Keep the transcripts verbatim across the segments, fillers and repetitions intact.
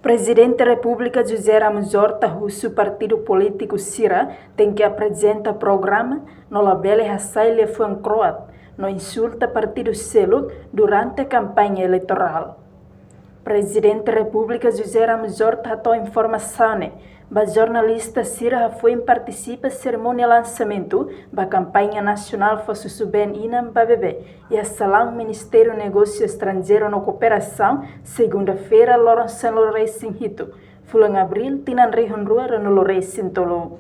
Prezidente Repúblika José Ramos Horta husu partidu polítiku sira tenke aprezenta programa no labele hasai liafuan kro'at no insulta partidu seluk durante kampaña eleitorál. Prezidente Repúblika José Ramos Horta hato'o informasaun ne'e ba jornalista sira hafoin partisipa serimónia lansamentu ba kampaña nasionál Fó Susubeen Inan ba Bebé iha salaun Ministériu Negósiu Estranjeiru no Kooperasaun, segunda-feira, loron sanulu-resin-hitu, fulan Abríl, tinan rihun rua ruanulu-resin-tolu.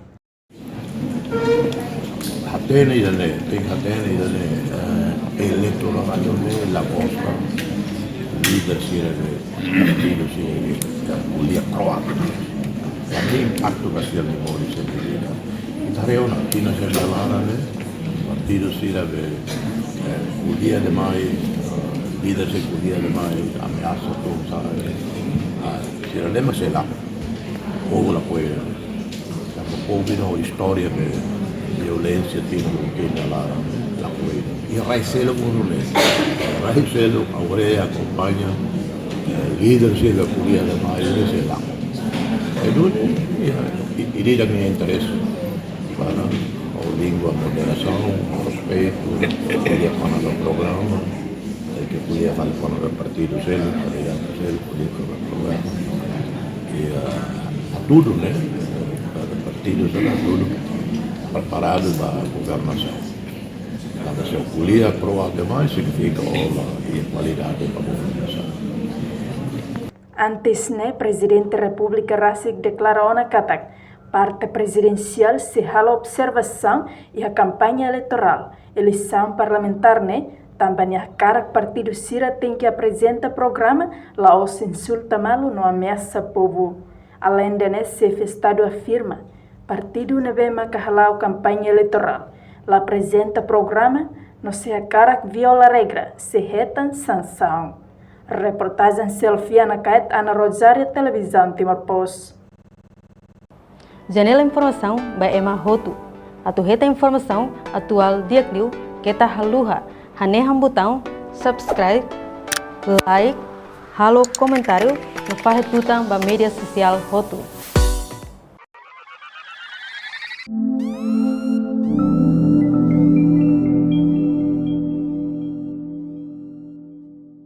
Hatene ida-ne'e, tenke hatene ida-ne'e, eh, eleitoradu ne'e la gosta líder sira ne'e, partidu sira ne'e, ko'alia kro'at. Tanba impaktu ba sira-nia moris sendiri. Ita haree ona, tinan sira nia laran ne'e, partidu sira ne'e, eh, ko'alia demais, eh, líder sira ko'alia demais, ameasa tun sala ne'e. Ah, sira ne'e mak sei la, povu lakohi. Tanba povu iha istória de violénsia tinan lubuk nia laran, lakohi. I rai seluk unu ne'e. Rai seluk, agora akompaña, eh, líder sira ko'alia demais ne'e sei la. Entaun, ya, i, i ida-ne'e interese para, ho língua moderasaun, ho respeitu, ko'alia kona-ba programa, eh, ke ko'alia fali kona-ba partidu seluk, kandidatu seluk, ko'alia kona-ba programa. I, eh, hatudu, ne'e, kada partidu sira hatudu preparadu ba governasaun. Kada se ko'alia kro'at demais signifika ó la iha kualidade ba governasaun. Antes ne'e, Prezidente Repúblika rasik deklara ona katak Parte Prezidensiál sei halo observasaun iha kampaña eleitorál eleisaun parlamentár ne'e, tanba nia hakarak partidu sira tenke aprezenta programa, la'ós insulta malu no ameasa povu. Aleinde ne'e, Xefe Estadu afirma, partidu ne'ebé maka hala'o kampaña eleitorál, la aprezenta programa, no se hakarak viola regra, sei hetan sansaun. Reportajen Selviana Kait, Ana Rosário, Televizaun Timor Post. Janela informasaun ba ema hotu. Atu hetan informasaun atuál di'ak liu, keta haluha hanehan butaun subscribe, like, halo komentáriu no fahe tutan ba média sosiál hotu.